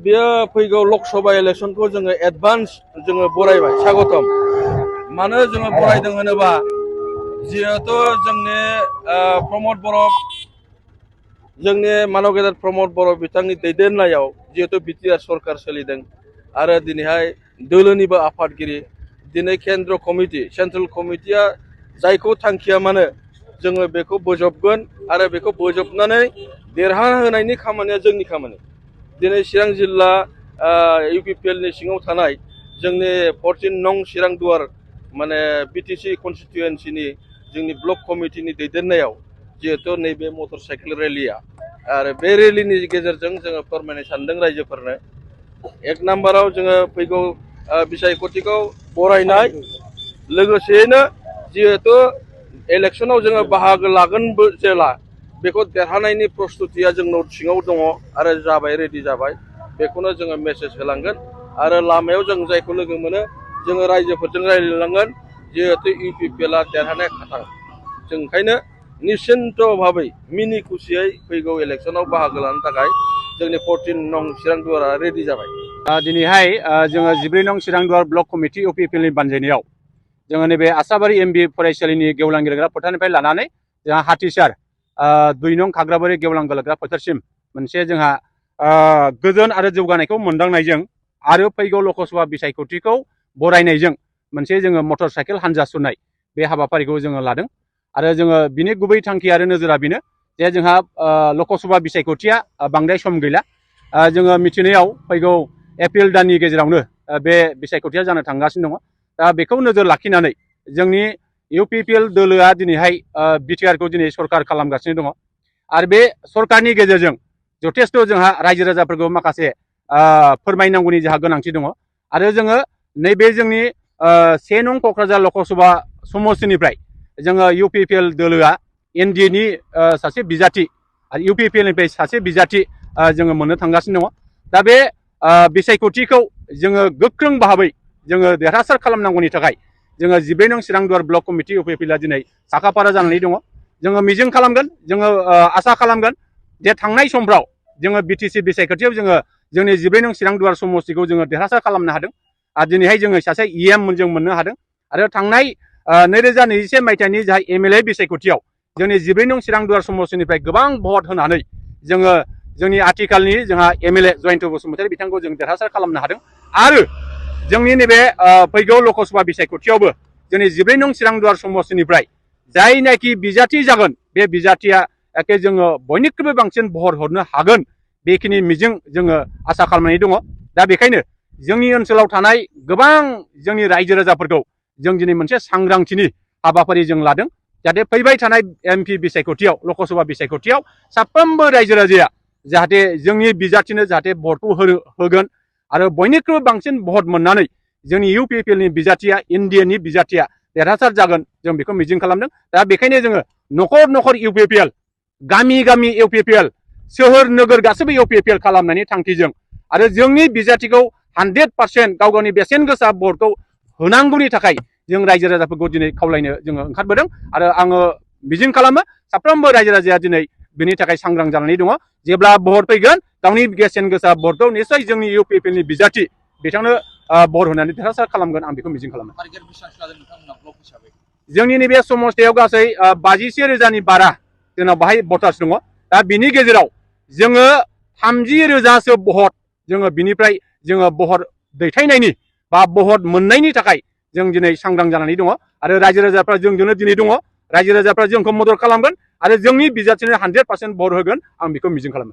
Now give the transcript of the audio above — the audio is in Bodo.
बेयो फैगौ लकसभा इलेक्शनखौ जोङो एडभान्स जोङो बरायबाय स्वागतम मानो जोङो बरायदों होनोबा जिहेतु जोंनि प्रमद बर' जोंनि मानव गेदेर प्रमद बर' बिथांनि दैदेननायाव जिहेतु बिटिआर सरकार सोलिदों आरो दिनैहाय दोलोनिबो आफादगिरि दिनै केन्द्र कमिटि सेन्ट्रेल कमिटिया जायखौ थांखिया मानो जोङो बेखौ बोजबगोन आरो बेखौ बोजबनानै देरहाहोनायनि खामानिया जोंनि खामानि दिनै चिरां जिल्ला इउपिपिएलनि सिङाव थानाय जोंनि 14 नं चिरां दुवार माने बिटिसि कन्स्टिटुएन्सिनि जोंनि ब्लक कमिटिनि दैदेननायाव जिहेतु नैबे मटर साइकेल रेलिया आरो बे रेलिनि गेजेरजों जोङो फोरमायनो सानदों रायजोफोरनो एक नाम्बाराव जोङो फैगौ बिसायख'थिखौ बरायनाय लोगोसेयैनो जिहेतु इलेक्शनाव जोङो बाहागो लागोन जेला बेखौ देरहानायनि प्रस्तुतिया जोंनाव सिङाव दङ आरो जाबाय रेडि जाबाय बेखौनो जोङो मेसेज होलांगोन आरो लामायाव जों जायखौ लोगो मोनो जोङो रायजोफोरजों रायज्लायलांगोन जिहेतु इउपिपिएलआ देरहानाय खाथां जों ओंखायनो निश्चिन्त भाबै मिनि खुसियै फैगौ इलेक्शनाव बाहागो लानो थाखाय जोंनि 14 नं चिरां दुवारा रेडि जाबाय दिनैहाय जोङो 14 नं चिरां दुवार ब्लक कमिटि इउपिपिएलनि बानजायनायाव जोङो नैबे आसाबारि एमबि फरायसालिनि गेवलां गेलेग्रा फोथारनिफ्राय लानानै जोंहा हाथिसार 2 नं खाग्राबारि गेवलां गेलेग्रा फोथारसिम मोनसे जोंहा गोजोन आरो जौगानायखौ मोनदांनायजों आरो फैगौ लकसभा बिसायख'थिखौ बरायनायजों मोनसे जोङो मटर साइकेल हान्जा सुरनाय बे हाबाफारिखौ जोङो लादों आरो जोङो बिनि गुबै थांखि आरो नोजोरा बेनो जे जोंहा लकसभा बिसायख'थिया बांद्राय सम गैला जोङो मिथिनायाव फैगौ एप्रिल दाननि गेजेरावनो बे बिसायख'थिया जानो थांगासिनो दङ दा बेखौ नोजोर लाखिनानै जोंनि इउपिपिएल दोलोआ दिनैहाय बिटिआरखौ दिनै सरकार खालामगासिनो दङ आरो बे सरकारनि गेजेरजों जथेस्थ' जोंहा रायजो राजाफोरखौ माखासे फोरमायनांगौनि जोंहा गोनांथि दङ आरो जोङो नैबे जोंनि 1 नं क'क्राझार लकसभा समस्तिनिफ्राय जोङो इउपिपिएल दोलोआ एनडिएनि सासे बिजाथि आरो इउपिपिएलनिफ्राय सासे बिजाथि जोङो मोननो थांगासिनो दङ दा बे बिसायख'थिखौ जोङो गोख्रों भाबै जोङो देरहासार खालामनांगौनि थाखाय जोङो 14 नं चिरां दुवार ब्लक कमिटि इउपिपिएलआ दिनै साखाफारा जानानै दङ जोङो मिजिं खालामगोन जोङो आसा खालामगोन जे थांनाय समफ्राव जोङो बिटिसि बिसायख'थियाव जोङो जोंनि 14 नं चिरां दुवार समस्तिखौ जोङो देरहासार खालामनो हादों आरो दिनैहाय जोङो सासे इएम जों मोननो हादों आरो थांनाय 2021 मायथाइनि जाय एमएलए बिसायख'थियाव जोंनि 14 नं चिरां दुवार समस्तिनिफ्राय गोबां भट होनानै जोङो जोंनि आथिखालनि जोंहा एमएलए जयन्त बसुमतारी बिथांखौ जों देरहासार खालामनो हादों आरो जोंनि नैबे फैगौ लकसभा बिसायख'थियावबो जोंनि 14 नं चिरां दुवार समस्तिनिफ्राय जायनाखि बिजाथि जागोन बे बिजाथिया एखे जोङो बयनिख्रुइबो बांसिन भट हरनो हागोन बेखिनि मिजिं जोङो आसा खालामनानै दङ दा बेखायनो जोंनि ओनसोलाव थानाय गोबां जोंनि रायजो राजाफोरखौ जों दिनै मोनसे सांग्रांथिनि हाबाफारि जों लादों जाहाथे फैबाय थानाय एमपि बिसायख'थियाव लकसभा बिसायख'थियाव साफ्रोमबो रायजो राजाया जाहाथे जोंनि बिजाथिनो जाहाथे भटखौ होगोन आरो बयनिख्रुइबो बांसिन भट मोननानै जोंनि इउपिपिएलनि बिजाथिया एनडिएनि बिजाथिया देरहासार जागोन जों बेखौ मिजिं खालामदों दा बेखायनो जोङो न'खर न'खर इउपिपिएल गामि गामि इउपिपिएल सोहोर नोगोर गासैबो इउपिपिएल खालामनायनि थांखिजों आरो जोंनि बिजाथिखौ 100% गाव गावनि बेसेन गोसा भटखौ होनांगौनि थाखाय जों रायजो राजाफोरखौ दिनै खावलायनो जोङो ओंखारबोदों आरो आङो मिजिं खालामो साफ्रोमबो रायजो राजाया दिनै बेनि थाखाय सांग्रां जानानै दङ जेब्ला भट फैगोन गावनि बेसेन गोसा भटखौ निश्चय जोंनि इउपिपिएलनि बिजाथि बिथांनो भट होनानै देरहासार खालामगोन आं बेखौ मिजिं खालामो जोंनि नैबे समस्तियाव गासै 52,000 बारा जोंनाव बाहाय भटार्स दङ दा बिनि गेजेराव जोङो 30,000सो भट जोङो बिनिफ्राय जोङो भट दैथायनायनि बा भट मोननायनि थाखाय जों दिनै सांग्रां जानानै दङ आरो रायजो राजाफ्रा जोंजोंनो दिनै दङ रायजो राजाफ्रा जोंखौ मदद खालामगोन आरो जोंनि बिजाथिनो 100% भट होगोन आं बेखौ मिजिं खालामो